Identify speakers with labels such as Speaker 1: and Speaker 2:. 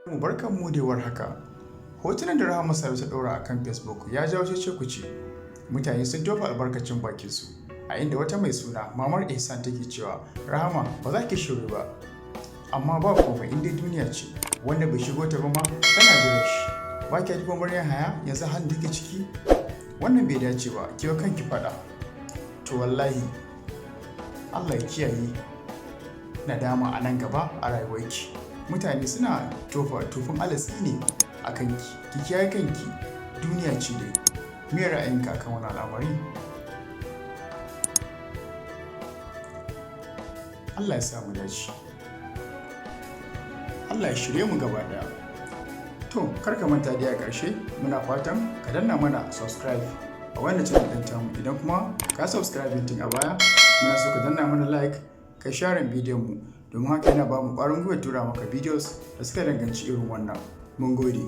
Speaker 1: Mu barkan mu da warhaka. Hotunan da Rahama Sadau ta ɗora a kan Facebook ya jawo cece-kuce. Mutane sun tofa albarkacin bakinsu, a inda wata mai suna Mamar Ihsan take cewa, "Rahama, ba za ki shiru ba. Amma ba komai, in dai duniya ce, wanda bai shigo ta ba ma tana jiran shi. Ba kya duba Maryam Yahaya yanzu halin da take ciki? Wannan bai dace ba, ki wa kanki faɗa." To wallahi Allah ya kiyaye nadama a nan gaba a rayuwarki. Mutane suna tofa tofin alatsi ne a kanki, ki kiyaye kanki, duniya ce dai. Me ra'ayinka akan wannan al'amari? Allah ya sa mu dace. Allah ya shirye mu gaba ɗaya. To, kar ka manta dai, a ƙarshe muna fatan ka danna mana subscribe a wannan channel ɗin tamu. Idan kuma ka subscribe tun a baya, muna so ka danna mana like, ka share bidiyon mu, domin haka yana ba mu ƙwarin gwiwa tura maka videos da suka danganci irin wannan. Mun gode.